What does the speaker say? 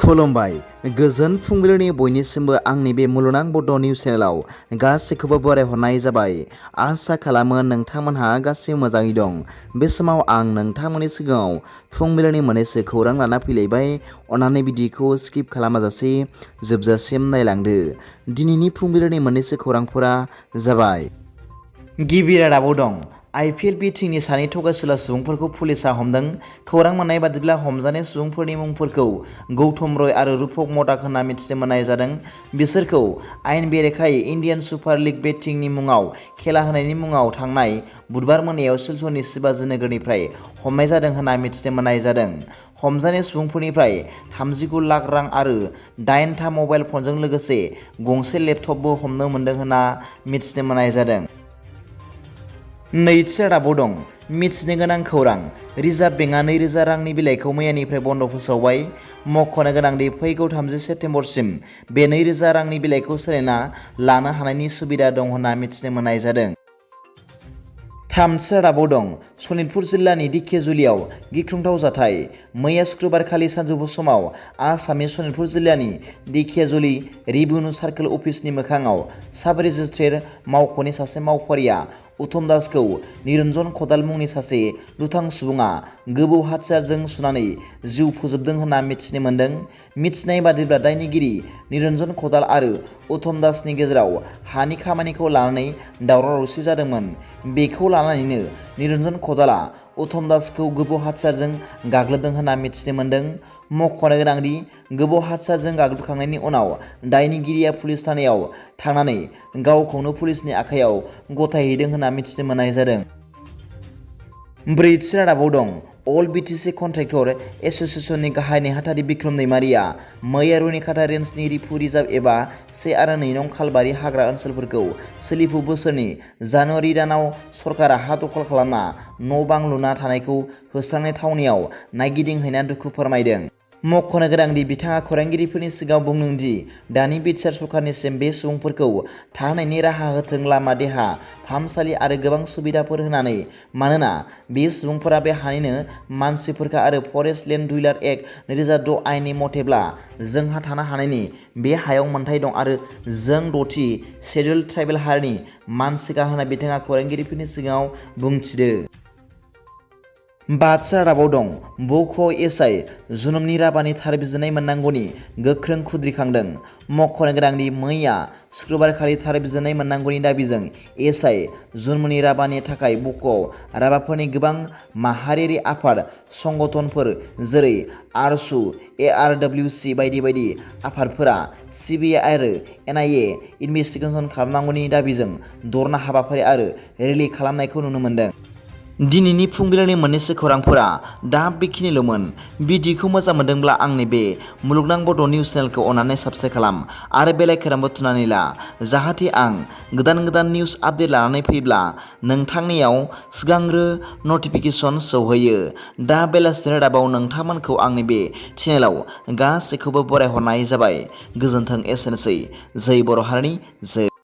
खुलुमबाय गोजोन फुंबिलिनि बयनिसिमबो आंनि बे मुलुगनां बड' निउस चेनेलाव गासैखौबो बरायहरनाय जाबाय। आसा खालामो नोंथांमोनहा गासैबो मोजाङै दं। बे समाव आं नोंथांमोननि सिगाङाव फुंबिलिनि मोननैसो खौरां लाना फैलायबाय। अन्नानै भिडिअखौ स्किप खालामाजासे जोबजासिम नायलांदो। दिनैनि फुंबिलिनि मोननैसो खौरांफोरा जाबाय। गिबि रादाबाव दं। IPL बिटिंनि सानै थगायसुला सुबुंफोरखौ पुलिसआ हमदों। खौरां मोननाय बादिब्ला हमजानाय सुबुंफोरनि मुंफोरखौ गौतम रय आरो रूपक मोडक होनना मिथिनो मोननाय जादों। बिसोरखौ आयेन बेरेखायै इन्डियान सुपार लिग बेटिंनि मुङाव खेला होनायनि मुङाव थांनाय बुधबार मोनायाव सिलचरनि शिवाजी नोगोरनिफ्राय हमनाय जादों होनना मिथिनो मोननाय जादों। हमजानाय सुबुंफोरनिफ्राय 39 लाख रां आरो 8था मबाइल फनजों लोगोसे गंसे लेपटपबो हमनो मोन्दों होनना मिथिनो मोननाय जादों। नैथि रादाबाव दं। मिथिनो गोनां खौरां। रिजार्भ बेंकआ 2000 रांनि बिलाइखौ मैयानिफ्राय बन्द फोसावबाय। मख'नो गोनांदि फैगौ 30 सेप्तेम्बरसिम बे 2000 रांनि बिलाइखौ सोलायना लानो हानायनि सुबिदा दं होनना मिथिनो मोननाय जादों। थामथि रादाबाव दं। सनितपुर जिल्लानि दिकेजुलियाव गिख्रंथाव जाथाय। मैया शुक्रबारखालि सानजौफु समाव आसामनि सनितपुर जिल्लानि दिकेजुलि रेभिनिउ सार्कल अफिसनि मोखाङाव साब रेजिस्ट्रेर मावख'नि सासे मावफारिया उत्तम दासखौ निरन्जन खदाल मुंनि सासे दुथां सुबुङा गोबौ हाथियारजों सुनानै जिउ फोजोबदों होनना मिथिनो मोन्दों। मिथिनाय बादिब्ला दायनिगिरि निरन्जन खदाल आरो उत्तम दासनि गेजेराव हानि खामानिखौ लानानै दावराव-दावसि जादोंमोन। बेखौ लानानैनो निरन्जन खदालआ उत्तम दासखौ गोबौ हाथियारजों गाग्लोबदों होनना मिथिनो मोन्दों। मख'नो गोनांदि गोबौ हाथियारजों गाग्लोबखांनायनि उनाव दायनिगिरिया पुलिस थानायाव थांनानै गावखौनो पुलिसनि आखायाव गथायहैदों होनना मिथिनो मोननाय जादों। ब्रैथि रादाबाव दं। अल BTC कन्ट्रेक्टर एस'सिएशननि गाहाय नेहाथारि बिक्रम दैमारिया मैया रुनिकाटा रेन्जनि रिफु रिजार्भ एबा 1 आरो 2 नं खालबारि हाग्रा ओनसोलफोरखौ सोलिफु बोसोरनि जानुवारि दानाव सरकारा हा दखल खालामना न'-बां लुना थानायखौ होस्रांनाय थावनियाव नायगिदिंहैना दुखु फोरमायदों। मख'नो गोनांदि बिथाङा खौरांगिरिफोरनि सिगाङाव बुंदों दि दानि बिटिआर सरकारनिसिम बे सुबुंफोरखौ थाहोनायनि राहा होथों, लामा, देहा फाहामसालि आरो गोबां सुबिदाफोर होनानै। मानोना बे सुबुंफोरा बे हानिनो मानसिफोरखा आरो फरेस्ट लेन्ड डुइलार एक्ट 2006 आयेननि मथेब्ला जोंहा थानो हानायनि बे हायाव मोन्थाय दं आरो जों 6थि शेड्युल्ड ट्राइबेल हारिनि मानसिखा होनना बिथाङा खौरांगिरिफोरनि सिगाङाव बुंथिदो। बाथि रादाबाव दं। बक' एसआइ जुनमनि राबानि थार बिजिरनाय मोननांगौनि गोख्रों खुद्रिखांदों। मख'नो गोनांदि मैया शुक्रबारखालि थार बिजिरनाय मोननांगौनि दाबिजों एसआइ जुनमनि राबानि थाखाय बक' राबाफोरनि गोबां माहारियारि आफाद संगठनफोर जेरै आरसु, ARWC बायदि बायदि आफादफोरा CBI आरो NIA इनभेस्टिगेसन खालामनांगौनि दाबिजों धरना हाबाफारि आरो रेलि खालामनायखौ नुनो मोन्दों। दिनैनि फुंबिलिनि मोननैसो खौरांफोरा दा बेखिनिल'मोन। भिडिअखौ मोजां मोनदोंब्ला आंनि बे मुलुगनां बड' निउस चेनेलखौ अन्नानै साबस्क्राइब खालाम आरो बेल आइकनआवबो थुनानै ला, जाहाथे आं गोदान गोदान निउस आपडेट लानानै फैब्ला नोंथांनियाव सिगांग्रो नटिफिकेसन सौहैयो। दा बेलासिनि रादाबाव नोंथांमोनखौ आंनि बे चेनेलाव गासैखौबो बरायहरनाय जाबाय। गोजोन्थों। एसेनोसै। जै बर' हारिनि जै।